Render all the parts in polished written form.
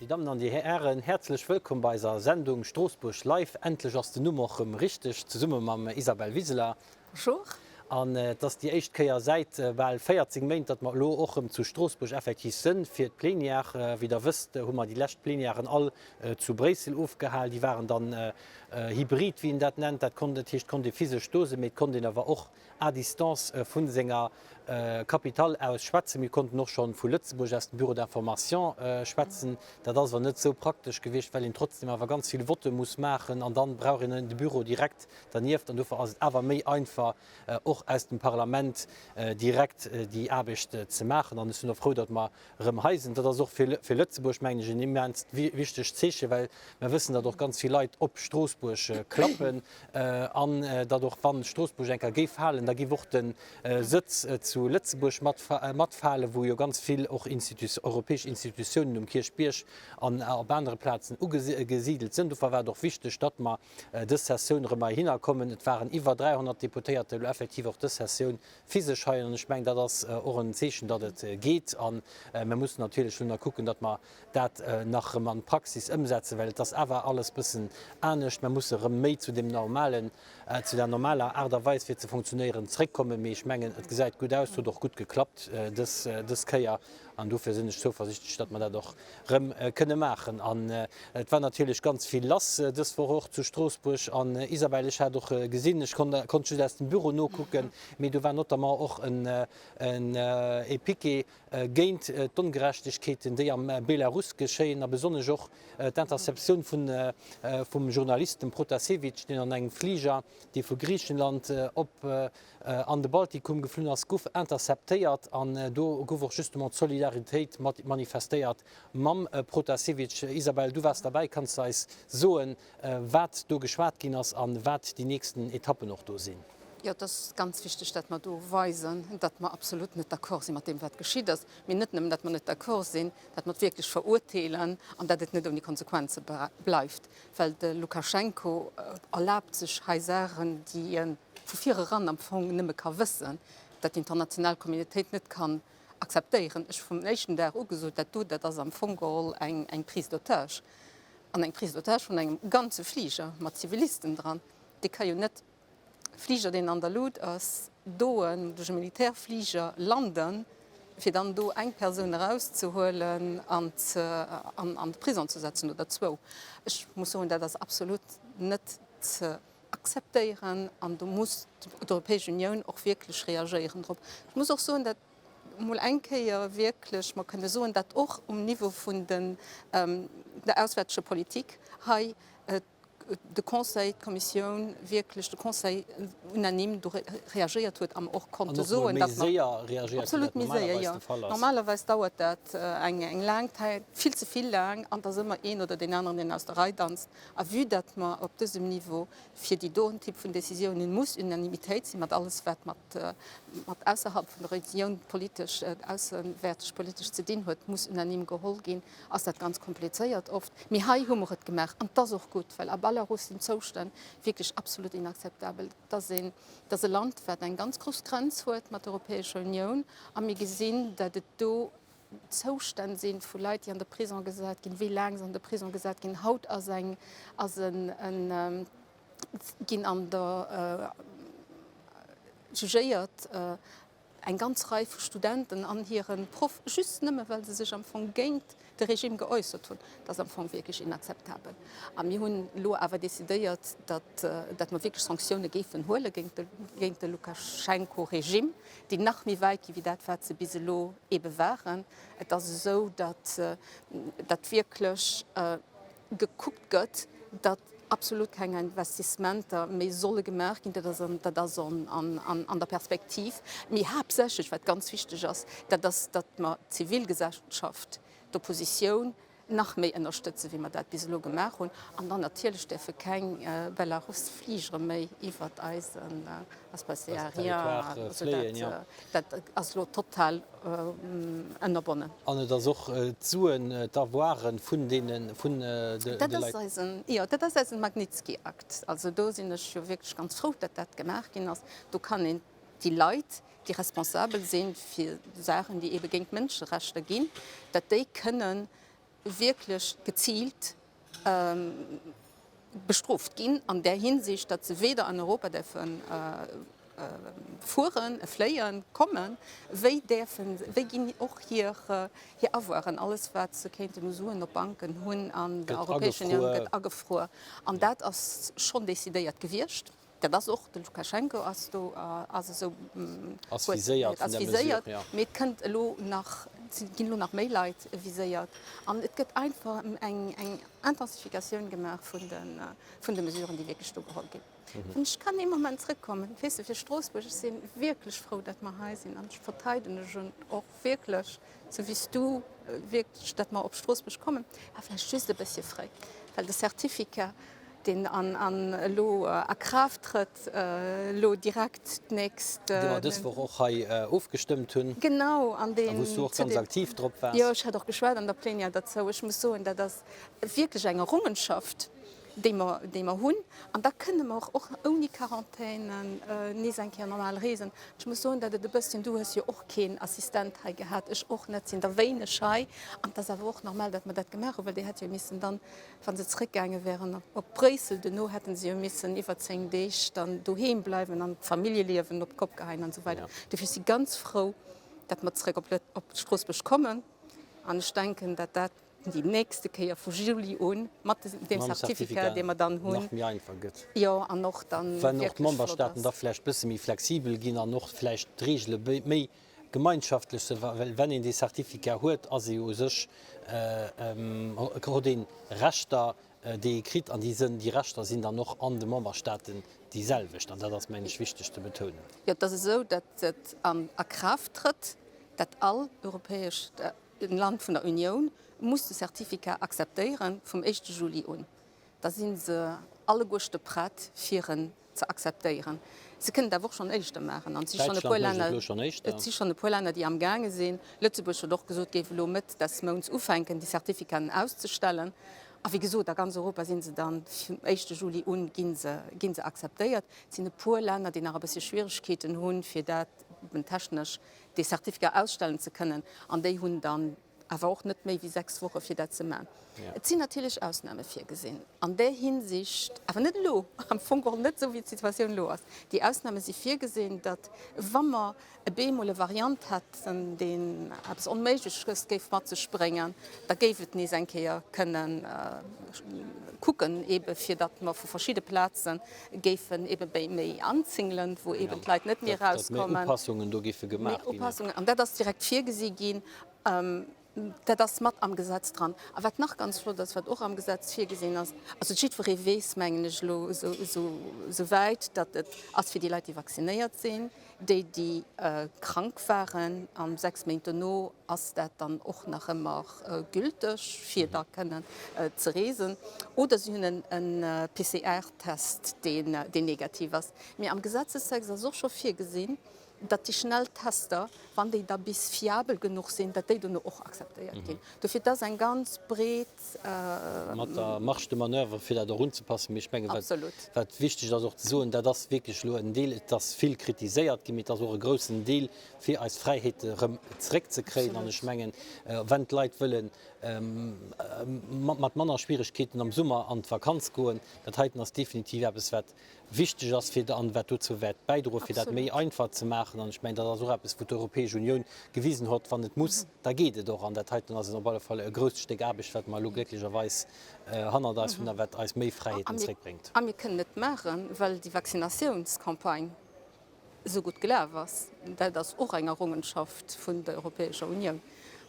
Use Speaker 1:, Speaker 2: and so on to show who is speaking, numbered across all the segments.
Speaker 1: Dir Dammen an Dir Hären, häerzlech wëllkomm bei eiser Sendung Stroossbuerg Live. Endlech ass den Numm och rëm richteg, zesumme mam Isabel Wiseler.
Speaker 2: Bonjour.
Speaker 1: An et ass déi éischt Kéier säit bal 14 Méint, datt mer elo och rëm zu Stroossbuerg effektiv sënn fir d'Plenière. Wéi Der wësst, hu mer déi lescht Plenièren all zu Bréissel ofgehal. Déi waren dann hybrid, wéi een dat nennt. Dat konnt, dat heescht, et konnt ee physesch do sinn, mee et konnt een awer och à distance vu senger Capitale aus schwätzen. Mir konnten och scho vu Lëtzebuerg aus dem Bureau d'information schwätzen. Dat ass awer net esou praktesch gewiescht, well een trotzdem awer ganz vill Votte muss maachen an dann brauch een de Büro direkt dernieft. An dofir ass et awer méi einfach, och aus dem Parlament direkt déi Aarbecht ze maachen. An ech sinn och frou, datt mer erëm hei sinn. Dat ass och fir Lëtzebuerg, mengen ech, en immenst wichtegt Zeechen, well mer wëssen, datt och ganz vill Leit op Stroossbuerg klappen an datt och, wa Stroossbuerg eng Kéier géif falen, da géif och de Sëtz zu Lëtzebuerg matfalen, wou jo ganz vill och europäesch Institutiounen um Kierchbierg an op anere Plazen ugesidelt sinn. Dofir war et och wichteg, datt mer dës Sessioun erëm heihinner kommen. Et waren iwwer 300 Deputéierte elo effektiv och dës Sessioun physesch hei an ech mengen, dat ass och en Zeechen, datt et geet. A mir mussen natierlech elo nach kucken, datt mer dat nach erëm an d'Praxis ëmsetzen, well et ass awer alles bëssen anescht. Mer musse erëm méi zu deem normalen, zu der normaler Aart a Weis fir ze funktionéieren zréckkommen. Mee ech mengen, et gesäit gutt aus, et huet och gutt geklappt dës, dës Kéier an dofir sinn ech zouversichtlech, datt mer dat och rëm kënne maachen. An et war natierlech ganz vill lass dës Woch och zu Stroossbuerg. An Isabelle, ech hat och gesinn, ech konnt just aus dem Büro nokucken, mee do war notamment och e Piquet géint d'Ongerechtegkeeten, déi am Belarus geschéien, a besonnesch och d'Interceptioun vum Journalist, dem Protasewitsch, deen an engem Fliger, dee vu Griichenland op an de Baltikum geflunn ass, guff interceptéiert an do guff och justement d'Solidaritéit manifestéiert mam Protasewitsch. Isabel, du waars derbäi, kanns de eis soen, wat do geschwat ginn ass an wat déi nächsten Etappen och do sinn?
Speaker 2: Jo, et ass ganz wichteg, dat mer do weisen, datt mer absolut net d'accord si mat deem, wat geschitt ass. Mee net nëmmen, datt mer net d'accord sinn, datt mer et wierklech verurteelen an datt et net ouni Konsequenze bleift. Well de Lukaschenko erlaabt sech hei Saachen, déi e vu vireran am Fong nëmme ka wëssen, dat d'international Communautéit net kann akzeptéieren. Ech hu vum éischten Dag u gesot, dat do, dat ass am Fong geholl eng, eng Prise d'otage. An eng Prise d'otage vun engem ganze Fliger mat Zivilisten dran, dee ka jo net, Fliger, deen an der Lut ass, doen, duerch e Militärfliger landen, fir dann do eng Persoun erauszehuelen an an de Prison ze setzen oder zwou. Ech muss soen, dat ass absolut net ze akzeptéieren an do muss d'Europäesch Unioun och wierklech reagéieren drop. Ech muss och soen, dat emol eng Kéier wierklech mer kënne soen, dat och um Niveau vun der auswärteger Politik hei de Conseil, d'Kommissioun wierklech, de Conseil unanime do reagéiert huet an och konnte soen, datt mer. Absolut méi séier, jo. Normalerweis dauert dat eng laang Zäit, vill ze vill laang, an et ass ëmmer een oder deen aneren, deen aus der Rei danzt. A vue datt mer op dësem Niveau fir déi doen Typ vun Décisiounen muss Unanimitéit sinn, mat alles wat mat mat ausserhalb vun der Unioun politesch, auswäerteg politesch ze dinn huet, muss unanime geholl ginn, ass dat ganz komplizéiert oft. Mee hei hu mer et gemaach an et ass och gutt, well a Belarus sinn d'Zoustänn wierklech absolut inakzeptabel. Et ass een, et ass e Land, wat eng ganz grouss Grenz huet mat der Europäescher Unioun a mir gesinn, datt et do Zoustänn si vu Leit, déi an de Prison gesat ginn, wéi laang se an de Prison gesat ginn. Haut ass eng, ass en, en, ginn an der jugéiert eng ganz Rei vu Studenten an hire Proff, just nëmme well se sech am Fong géint de Regime geäussert hunn. Dat ass am Fong wierklech inakzeptabel. A mir hunn elo awer decidéiert, datt, datt mer wierklech Sanktioune géifen huele géint de, géint de Lukaschenko-Regime, déi nach méi wäit gi wéi dat, wat se bis elo eebe waren. Et ass esou, datt, datt wierklech gekuckt gëtt, datt absolut keng Investissementer méi solle gemaach ginn. Dat ass an, dat ass an der Perspektiv. Mee haaptsächlech, wat ganz wichteg ass, dat ass, datt mer d'Zivilgesellschaft, d'Oppositioun nach méi ënnerstëtzen, wéi mer dat bis elo gemaach hunn. An dann natierlech däerfe keng Belarus-Fligere méi iwwert eisen Espace aérien, also dat, dat ass elo total ënnerbonnen.
Speaker 1: An et ass och d'Suen, d'Avoiren vun deene, vun de
Speaker 2: Dat ass eisen, jo, dat ass eisen Magnitsky-Akt. Also do sinn ech jo wierklech ganz frou, datt dat gemaach ginn ass. Do kann een déi Leit, déi responsabel si fir Saachen, déi eebe géint d'Mënscherechter ginn, datt déi kënnen. wierklech geziilt bestrooft ginn an där Hinsicht, datt se weder an Europa däerfe fueren, fléien, kommen, wéi däerfen, wéi ginn och hir hir Avoiren, alles wat se kéinten u Suen op Banken hunn an der Europäescher Unioun, gëtt agefruer. An dat ass schonn decidéiert gewiescht. Dat ass och, de Lukaschenko ass do, ass esou,
Speaker 1: ass viséiert vun der Mesure, jo.
Speaker 2: Mee et kënnt elo nach, et ginn elo nach méi Leit viséiert an et gëtt einfach eng eng Intensifikatioun gemaach vun de vun de Mesuren, déi wierklech do geholl ginn. Wann ech kann ee Moment zrëckkommen, weess de, fir Stroossbuerg, ech si wierklech frou, datt mer hei sinn an ech verteidegen och wierklech, sou wéi s du wierklech, datt mer op Stroossbuerg kommen, awer vläicht just e bëssche fréi, well de Certificat, deen an elo a Kraaft trëtt, elo direkt d'nächst.
Speaker 1: Dee mer dës Woch och hei ofgestëmmt hunn.
Speaker 2: Genau, an deen.
Speaker 1: A wou s du och ganz aktiv drop waars.
Speaker 2: Jo, ech hat och geschwat an der Plénière derzou. Ech muss soen, dat ass wierklech eng Errungenschaft, déi mer, déi mer hunn. An da kënne mer och ouni Quarantäne nees eng Kéier normal reesen. Ech muss soen, datt et e bësschen, du hues jo och keen Assistent hei gehat, ech och net, sinn der wéineg hei. An et ass awer och normal, datt mer dat gemaach hunn, well déi hätt jo missen dann, wa se zrëckgaange wären op Bréissel, duerno hätte se jo missen iwwer 10 Deeg dann doheem bleiwen an d'Familljeliewen op d'Kopp geheien an esou weider. Dofir si ganz frou, datt mer zrëck op Stroossbuerg kommen. An ech denken, datt dat déi nächste Kéier vu Juli un mat deem Certificat, dee mer dann hunn,
Speaker 1: nach méi einfach gëtt.
Speaker 2: Jo, an och dann
Speaker 1: wierklech flott ass. Wenn och d'Memberstaaten da vläicht e bësse méi flexibel ginn an och vläicht d'Regele méi gemeinschaftlech sinn, well wenn een dee Certificat huet, ass ee jo u sech, huet een Rechter, déi ee kritt, an déi sënn, déi Rechter sinn dann och an de Memberstaaten déi selwecht. An dat ass, mengen ech, wichteg ze betounen.
Speaker 2: Jo, et ass esou, datt et a Kraaft trëtt, datt all europäescht Land vun der Unioun muss de Certificat akzeptéieren vum éischte Juli un. Da si se alleguerste prett, fir en ze akzeptéieren. Se kënnen et awer och schonn éischter maachen. An et si schonn e puer Länner, et si schonn e puer Länner, déi amgaange sinn. Lëtzebuerg huet och gesot, géif elo Mëtt des Mounts ufänken, déi Certificaten auszestellen. A wéi gesot, a ganz Europa si se dann vum éischte Juli un gi se, gi se akzeptéiert. Et sinn e puer Länner, déi nach e bëssche Schwieregkeeten hunn, fir dat eben technesch, dee Certificat ausstellen ze kënnen. An déi hunn dann awer och net méi wéi 6 Woche fir dat ze maachen. Et sinn natierlech Ausname virgesinn an där Hinsicht, awer net elo, am Fong geholl net esou wéi d'Situatioun elo ass. Déi Ausname si virgesinn, datt wa mer e bemol e Variant hätten, deen eppes Onméigleches géif mat sech bréngen, da géif et nees eng Kéier kënnen kucken, eebe fir datt mer vu verschidde Plaze géifen eebe méi anzingelen, wou eeben d'Leit net méi erauskommen.
Speaker 1: Datt méi Upassungen do géife gemaach
Speaker 2: ginn. Méi Upassungen, an dat ass direkt virgesi ginn. Dat ass mat am Gesetz dran. A wat nach ganz flott ass, wat och am Gesetz virgesinn ass, also jiddweree weess, mengen ech elo esou wäit, datt et ass fir déi Leit, déi vaccinéiert sinn, déi, déi krank waren, a 6 Méint dono ass dat dann och nach ëmmer gülteg, fir da kënnen ze reesen, oder si hunn e PCR-Test, deen negativ ass. Mee am Gesetzestext ass och scho virgesinn, datt déi schnell Tester, wann déi da bis fiabel genuch sinn, datt déi dono och akzeptéiert ginn. Dofir, et ass eng ganz breet.
Speaker 1: Mat der Marge de manoeuvre, fir dat och unzepassen. Mee ech mengen, wat, wat wichteg ass och ze soen, dat ass wierklech elo en Deel, et ass vill kritiséiert ginn, mee et ass och e groussen Deel, fir eis Fräiheete erëm zeréckzekréien. An ech mengen, wenn d'Leit wëlle mat manner Schwierigkeeten am Summer an d'Vakanz goen, dat heiten ass definitiv eppes, wat wichteg ass fir an wat dozou wäert bäidroen, fir dat méi einfach ze maachen. An ech mengen, dat ass och eppes, wou d'Europäesch Unioun gewisen hott, wann et muss, da geet et och. An dat heiten ass op alle Fall e grousst Stéck Aarbecht, wat mer elo glécklecherweis hannert eis hunn a wat eis méi Fräiheeten zréckbréngt.
Speaker 2: A mir kënnen et maachen, well déi Vaccinatiounscampagne esou gutt gelaf ass. Dat ass och eng Errungenschaft vun der Europäescher Unioun.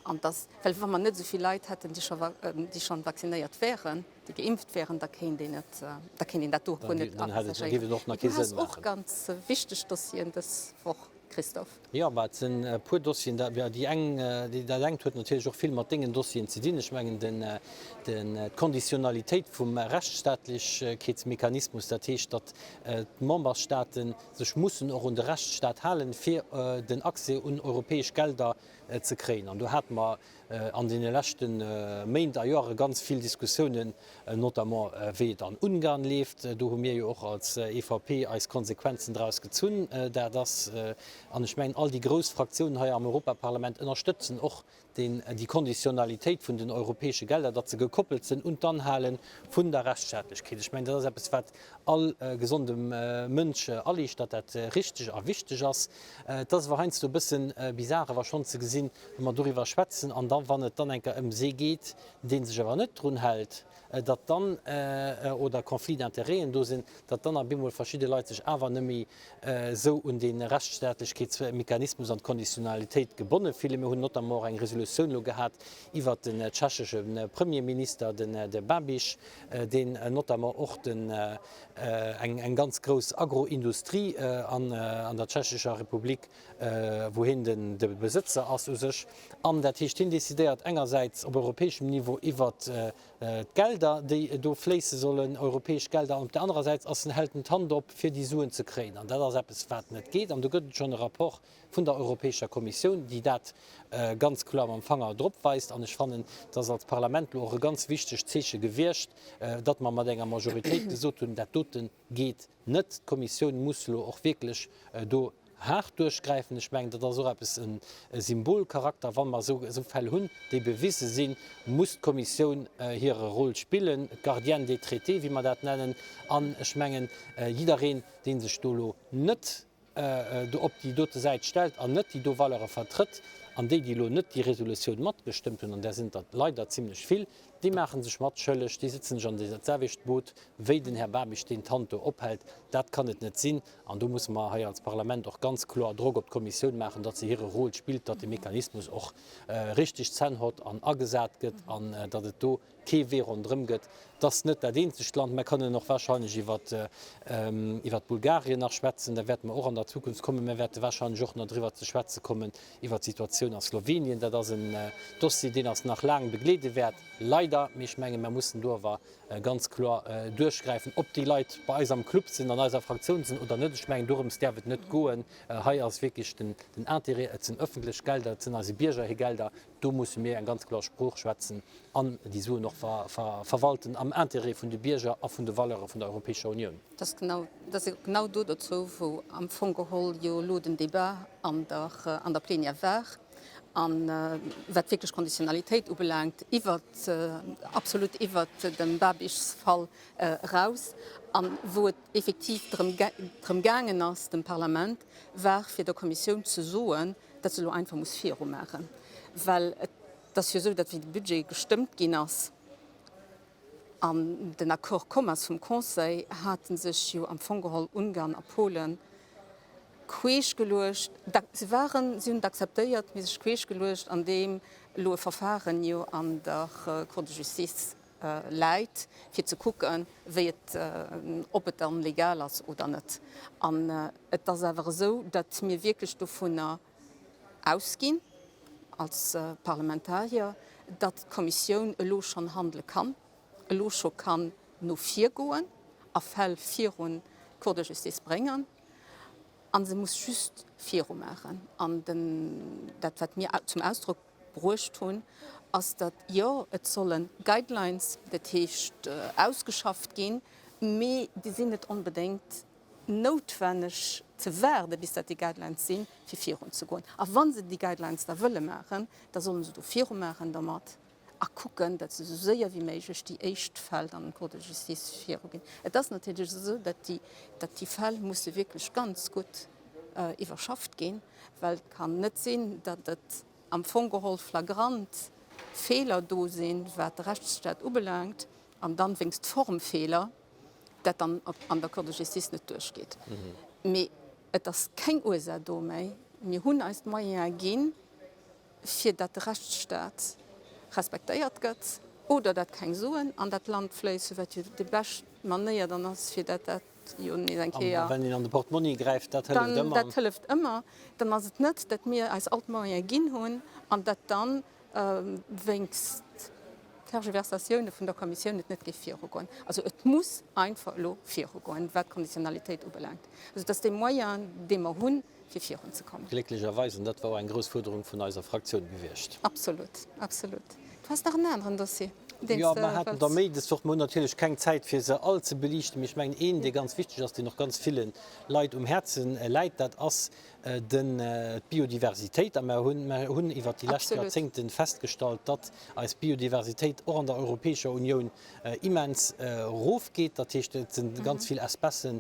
Speaker 2: An dass, well wa mer net esou vill Leit hätten, déi scho, déi schonn vaccinéiert wären, déi geimpft wären, da kéint een et, da kéint een dat do guer net
Speaker 1: envisagéieren.
Speaker 2: Mee du has och ganz wichteg Dossieren dës Woch, Christophe.
Speaker 1: Jo, mä et sinn e puer Dossieren. Déi eng, dat engt huet natierlech och vill mat dengen Dossieren ze dinn. Ech mengen den, den, d'Konditionalitéit vum Rechtsstaatlechkeetsmechanismus, dat heescht, datt d'Memberstaaten sech mussen och un de Rechtsstaat halen, fir den Accès un europäesch Gelder. ze kréien. An do hate mer an deene leschte Méint a Joere ganz vill Diskussiounen, notamment wéi et an Ungarn leeft. Do hu mir jo och als EVP eis Konsequenzen draus gezunn. Dat ass, an ech mengen all déi grouss Fraktiounen hei am Europaparlament ënnerstëtzen och deen, déi Konditionalitéit vun den europäesche Gelder, datt se gekoppelt sinn un d'Anhale vun der Rechtsstaatlechkeet. Ech mengen, dat ass eppes, wat all gesondem Mënsch aliicht, datt dat richteg a wichteg ass. Et ass awer heiansdo e bësse bizar awer schonn ze gesinn, wa mer doriwwer schwätzen an da wann et dann eng Kéier ëm see geet, dee sech awer net drun hält, datt dann, oder Conflits d'intérêten do sinn, datt dann op eemol verschidde Leit sech awer net méi esou un dee Rechtsstaatlechkeetsmechanismus an d'Konditionalitéit gebonne fillen. Mir hunn notamment och eng Resolutioun elo gehat iwwert den tschechesche Premierminister, den de Babiš, deen notamment och den eng ganz grouss Agroindustrie an der Tschechescher Republik, wou hien den de Besëtzer ass u sech. An dat heescht, hien decidéiert engersäits op europäeschem Niveau iwwert d'Gelder, déi do fléisse sollen, europäesch Gelder, an op där anerer Säit ass en, hält en d'Hand op, fir déi Suen ze kréien. An dat ass eppes, wat net geet. An do gëtt et schonn e Rapport vun der Europäescher Kommissioun, déi dat ganz kloer mam Fanger drop weist. An ech fannen, et ass als Parlament elo och e ganz wichtegt Zeeche gewiescht, datt mer mat enger Majoritéit gesot hunn, dat dote geet net. D'Kommissioun muss elo och wierklech do haart duerchgräifen. Ech mengen, dat ass och eppes, e Symbolcharakter. Wa mer esou Fäll hunn, déi bewise sinn, muss d'Kommissioun hire Rôle spillen, d'Gardienne des traités, wéi mer dat nennen. An ech mengen, jiddereen, dee sech do elo net do op déi dote Säit stellt an net déi do Valeure vertrëtt, an déi, déi elo net déi Resolutioun matgestëmmt hunn, an där sinn der leider zimlech vill, Déi maache sech mat schëlleg, déi sëtzen sech an dat selwecht Boot wéi den Här Babiš, deen d'Hand do ophält. Dat kann et net sinn. An do musse mer hei als Parlament och ganz kloer Drock op d'Kommissioun maachen, datt se hire Rôle spillt, datt de Mechanismus och richteg z'Enn hott an agesat gëtt an datt et do kee Wee ronderëm gëtt. Et ass net dat eenzegt Land. Mer kënnen och wahrscheinlech iwwert Bulgarien nach schwätzen. Da wäerte mer och an der Zukunft kommen. Mer wäerte wahrscheinlech och nach driwwer ze schwätze kommen iwwert d'Situatioun a Slowenien. Dat ass en Dossier, deen eis nach laang begleede wäert, leider. Mee ech menge mer mussen do awer ganz kloer duerchgräifen, ob déi Leit bei eis am Club sinn, an eiser Fraktioun sinn oder net. Ech mengen, dorëms däerf et net goen. Hei ass wierklech den Intérêt, et sinn ëffentlech Gelder, et sinn eise Bierger hir Gelder. Do musse mir eng ganz kloer Sprooch schwätzen an déi Suen och verwalten am Intérêt vun de Bierger a vun de Valeure vun der Europäescher Unioun.
Speaker 2: Dat ass genau, dat ass genau do dozou, wou am Fong geholl jo elo den Débat an der, an der Plénière war. A wat wierklech d'Konditionalitéit ubelaangt, iwwert, absolut iwwert dem Babischs Fall eraus, a wou et effektiv drëm, drëm gaangen ass, dem Parlament war fir der Kommissioun ze soen, datt se elo einfach muss virumaachen, well et ass jo esou, datt wéi de Budget gestëmmt ginn ass an den Accord komm ass vum Conseil, hate sech jo am Fong geholl Ungarn a Polen queesch geluecht, se waren, si hunn et akzeptéiert, mee sech queesch geluecht, andeem elo e Verfahren jo an der Cour de Justice läit, fir ze kucken, wéi et, ob et dann legal ass oder net. An et ass awer esou, datt mir wierklech dovunner ausginn als Parlamentarier, datt d'Kommissioun elo schonn handele kann, elo scho kann no vir goen a Fäll virun d'Cour de Justice bréngen. A se muss just virumaachen. An den, dat wat mir zum Ausdrock bruecht hunn, ass, datt, jo, et solle Guidelines, dat heescht ausgeschafft ginn, mee déi sinn net onbedéngt noutwenneg ze waarde bis dat déi Guidelines sinn, fir virunzegoen. A wa se déi Guidelines da wëlle maachen, da solle se do virumaachen dermat a kucken, datt se esou séier wéi méiglech déi éischt Fäll dann an d'Cour de Justice viruginn. Et ass natierlech esou, datt déi, datt déi Fäll musse wierklech ganz gutt iwwerschafft ginn, well et kann net sinn, datt et am Fong geholl flagrant Feeler do sinn, wat de Rechtsstaat ubelaangt, an dann wéinst Formfeeler dat dann an der Cour de Justice net duerchgeet. Mee et ass keng Ursaach do méi. Mir hunn eis d'Moyene ginn, fir datt de Rechtsstaat respektéiert gëtt oder datt keng Suen an dat Land fléissen, wat jo déi bescht Manéier dann ass, fir datt dat jo nees eng Kéier.
Speaker 1: An wann een an de Portmonni gräift, dat hëlleft ëmmer.
Speaker 2: Dat hëlleft ëmmer. Dann ass et net, datt mir eis all d'Moyene ginn hunn an datt dann wéinst Tergiversatioune vun der Kommissioun et net géif virugoen. Also et muss einfach elo virugoen, wat d'Konditionalitéit ubelaangt. Also et ass dee Moyen, dee mer hunn. Fir virun ze kommen.
Speaker 1: Glécklecherweis, an dat war och eng grouss Fuerderung vun eiser Fraktioun gewiescht.
Speaker 2: Absolut, absolut. Du has nach en aneren Dossier,
Speaker 1: deen s de. Jo, mer haten der méi dës Woch. Mer hunn natierlech keng Zäit, fir se all ze beliichten. Mee ech mengen, een, dee ganz wichteg ass, deen och ganz ville Leit um Häerze läit, dat ass den, d'Biodiversitéit. A mer hunn, mer hunn iwwert déi lescht Joerzéngte festgestallt, datt eis Biodiversitéit och an der Europäescher Unioun immens erofgeet. Dat heescht, et si ganz vill Espècen,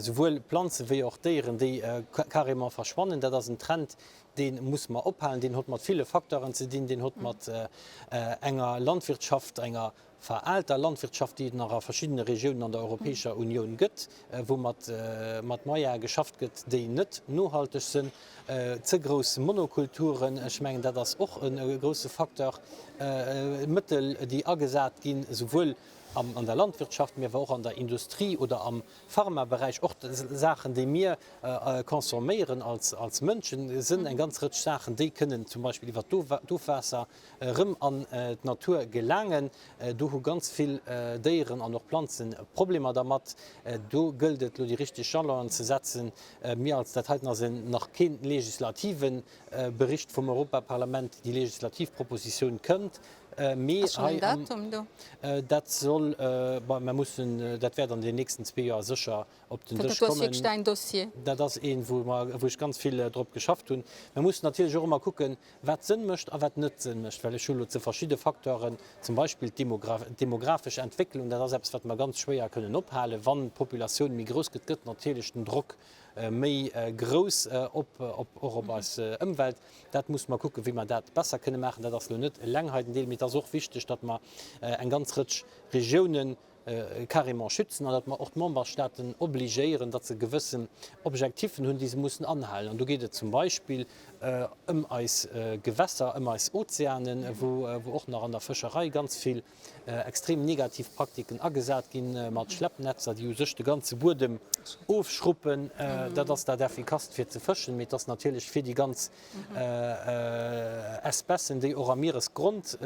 Speaker 1: Souwuel Planzen wéi och Déieren, déi carrément verschwannen. Dat ass en Trend, dee muss mer ophalen. Deen hott mat ville Facteuren ze dinn. Deen hott mat enger Landwirtschaft, enger veraalter Landwirtschaft, déi et nach a verschiddene Regiounen an der Europäescher Unioun gëtt, wou mat mat Moyene geschafft gëtt, déi net nohalteg sënn. Ze grouss Monokulturen, ech mengen, dat ass och e grousse Facteur. Mëttel, déi agesat ginn, souwuel an der Landwirtschaft, mee awer och an der Industrie oder am Pharmaberäich, och Saachen, déi mir consomméieren als Mënschen, sënn eng ganz Rëtsch Saachen, déi kënnen zum Beispill iwwer d'Ofwaasser erëm an d'Natur gelaangen. Do hu ganz vill Déieren an och Planze Problemer dermat. Do gëllt et elo déi richteg Jalonen ze setzen. Mir als, dat heiten ass en nach kee legislative Bericht vum Europaparlament, déi legislativ Propositioun kënnt. Mee
Speaker 2: Ass schonn en Datum do?
Speaker 1: Dat soll, bon, mer mussen, dat wäert an den nächsten zwee Joer sécher op den Dësch kommen. Dat ass
Speaker 2: wierklech däin Dossier.
Speaker 1: Dat ass een, wou mer, wou ech ganz vill drop geschafft hunn. Mer mussen natierlech och ëmmer kucken, wat Sënn mécht a wat net Sënn mécht, well ech hu lo ze verschidde Facteuren, zum Beispill d'demografesch Entwécklung, dat ass eppes, wat mer ganz schwéier kënnen ophalen. Wann d'Populatioun méi grouss gëtt, gëtt natierlech den Drock méi grouss op, och op eis Ëmwelt. Dat musse mer kucken, wéi mer dat besser kënne maachen. Dat ass elo net eleng hei den Deel, mee et ass och wichteg, datt mer eng ganz Rëtsch Regiounen carrément schützen an datt mer och d'Memberstaaten obligéieren, datt se gewëssen Objektiffen hunn, déi se mussen anhalen. An do geet et zum Beispill ëm eis Gewässer, ëm eis Ozeanen, wou och nach an der Fëscherei ganz vill extrem negativ Praktiken agesat ginn, mat Schleppnetzer, déi u sech de ganze Buedem ofschruppen. Dat ass dat Effikasst fir ze fëschen, mee et ass natierlech fir déi ganz Espècen, déi och am Mieresgrond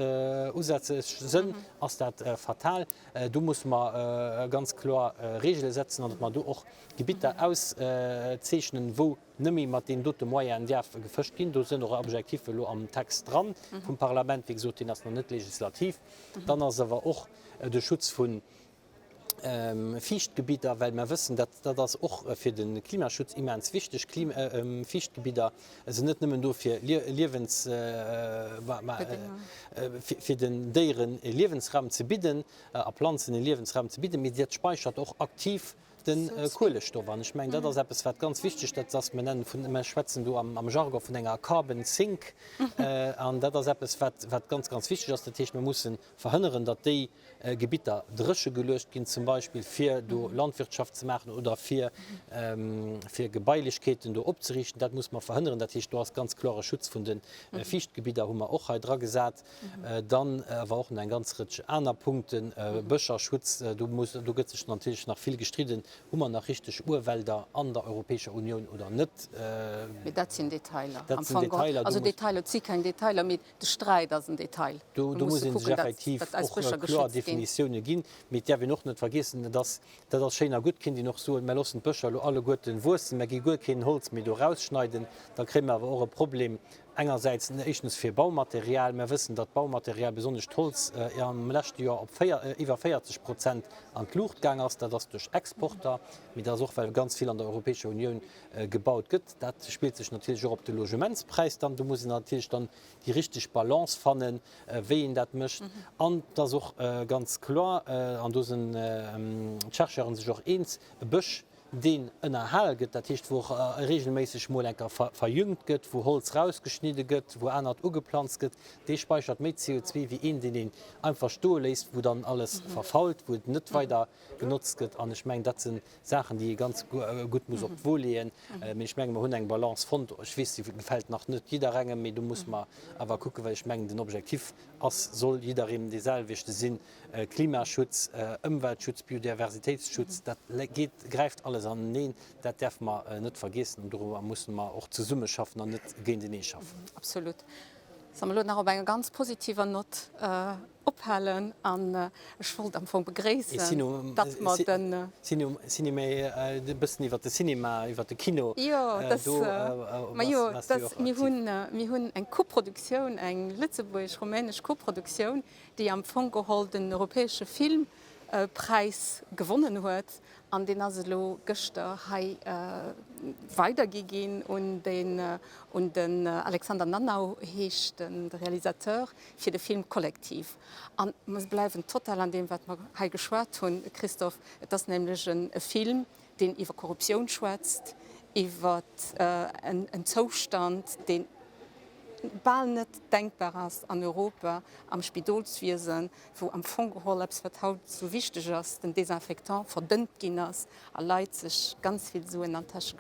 Speaker 1: usätzeg sënn, ass dat fatal. Do musse mer ganz kloer Reegele setzen an datt mer do och Gebitter auszeechnen, wou Nëmme mat deenen dote Moyenen däerf gefëscht ginn. Do sënn och Objectife elo am Text dran vum Parlament. Wéi gesot, deen ass nach net legislativ. Dann ass awer och de Schutz vu Fiichtgebidder, well mer wëssen, dat dat ass och fir de Klimaschutz immens wichteg. Fiichtgebidder sinn net nëmmen do fir Liewens, fir den Déieren e Liewensraum ze bidden a Planzen e Liewensraum ze bidden, mee dat speichert och aktiv De Kuelestoff, an ech mengen, dat ass eppes, wat ganz wichteg dat ass, mir nennen vun, mir schwätzen do am Jargon vun enger Carbon Sink, an dat ass eppes, wat, wat ganz, ganz wichteg ass. Dat heescht, mir musse verhënneren, datt déi Gebitter dréche geluecht ginn, zum Beispill fir do Landwirtschaft ze maachen oder fir, fir Gebailechkeeten do opzeriichten. Dat musse mer verhënneren. Dat heescht, do ass ganz kloer e Schutz vun de Fiichtgebidder hu mer och hei dragesat. Dann awer och nach eng ganz Rëtsch aner Punkten, Bëscherschutz, do muss, do gëtt sech natierlech nach vill gestridden, hu mer nach richteg Urwälder an der Europäescher Unioun oder net?
Speaker 2: Mee dat sinn Detailer am Fong geholl. Also Detailer, et si keng Detailer, mee de Sträit ass en Detail.
Speaker 1: Do muss ee sech effektiv och kloer Definitioune ginn. Mee et däerf een och net vergiessen, et ass, dat ass schéin a gutt, kéint een och soen, mer loossen d'Bëscher elo alleguerten wuessen, mer gi guer keen Holz méi do erausschneiden, da kréie mer awer och e Problem Engersäits éischtens fir Baumaterial. Mer wëssen, datt Baumaterial, besonnesch d'Holz, am leschte Joer op iwwer 40 Prozent an d'Luucht gaang ass. Dat ass duerch Exporter, mee dat ass och, well ganz vill an der Europäescher Unioun gebaut gëtt. Dat spillt sech natierlech och op de Logementspräis dann. Do muss een natierlech dann déi richteg Balance fannen, wéi een dat mécht. An et ass och ganz kloer, an do sinn d'Chercheuren sech och eens, e Bësch, deen ënnerhal gëtt, dat heescht wou och regelméisseg mol eng Kéier verjüngt gëtt, wou Holz rausgeschnidde gëtt, wou anert ugeplanzt gëtt, dee speichert méi CO2 wéi een, deen een einfach stoe léisst, wou dann alles verfault, wou et net weider genotzt gëtt. An ech mengen, dat si Saachen, déi ee ganz gutt muss op d'Wo leeën. Mee ech menge mer hunn eng Balance fonnt. Ech weess, déi gefält nach net jidderengem, mee do muss mer awer kucken, well ech mengen, den Objectif ass, soll jiddereen deeselwechte sinn, Klimaschutz, Ëmweltschutz, Biodiversitéitsschutz, dat geet, gräift alles aneneen. Dat däerfe mer net vergiessen an doruwer mussen mer och zesummeschaffen an net géintenee schaffen.
Speaker 2: Absolut. Solle mer elo nach op enger ganz positiver Nott. Ophalen an ech wollt am Fong begréissen, datt mer den.
Speaker 1: Cinéma, e bëssen iwwer de Cinéma, iwwer de Kino,
Speaker 2: do waars du jo och aktiv. Mir hunn, mir hunn eng Koproduktioun, eng lëtzebuergesch-rumänesch Koproduktioun, déi am Fong geholl den europäesche Filmpräis gewonnen huet An deen ass elo gëschter hei weidergi ginn un den, un den Alexander Nanau heescht den, de Realisateur, fir de Film Kollektiv. An mer bleiwen total an deem, wat mer hei geschwat hunn, Christophe. Et ass nämlech e Film, deen iwwer Korruptioun schwätzt, iwwer en Zoustand, deen bal net denkbar ass an Europa am Spidolswiesen, wou am Fong geholl eppes, wat haut esou wichteg ass, den Désinfectant, verdënnt ginn ass a Leit sech ganz vill Suen an d'Täsche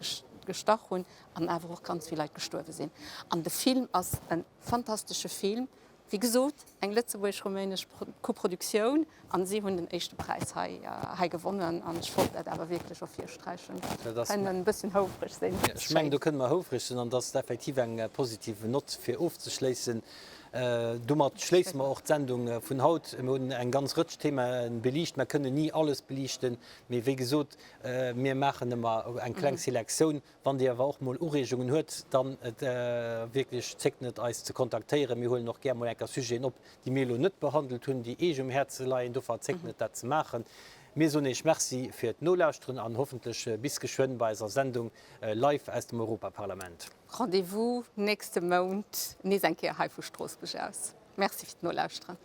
Speaker 2: gestach hunn an awer och ganz vill Leit gestuerwe sinn. An de Film ass e fantastesche Film, wéi gesot, eng lëtzebuergesch-rumänesch Koproduktioun a si hunn den éischte Präis hei hei gewonnen an ech wollt dat awer wierklech ervirsträichen. Kënnen e bësschen houfreg sinn.
Speaker 1: Ech mengen, do kënne mer houfreg sinn an dat ass effektiv eng positiv Nott fir ofzeschléissen. Domat schléisse mer och d'Sendung vun haut. Mir hunn eng ganz Rëtsch Themae beliicht. Mer kënnen ni alles beliichten, mee wéi gesot, mir maachen ëmmer eng kleng Selektioun. Wann Dir awer och mol Ureegungen huet, da wierklech zéckt net eis ze kontaktéieren. Mir huelen och gär mol enker Sujeten op, déi mir elo net behandelt hunn, déi Eech um Häerze leien. Dofir zéckt net dat ze maachen. Mir soen Eech Merci fir d'Nolauschteren an hoffentlech bis geschwënn bei eiser Sendung live aus dem Europaparlament.
Speaker 2: Rendez-vous nächste Mount nees eng Kéier hei vu Stroossbuerg aus. Merci fir d'Nolauschteren.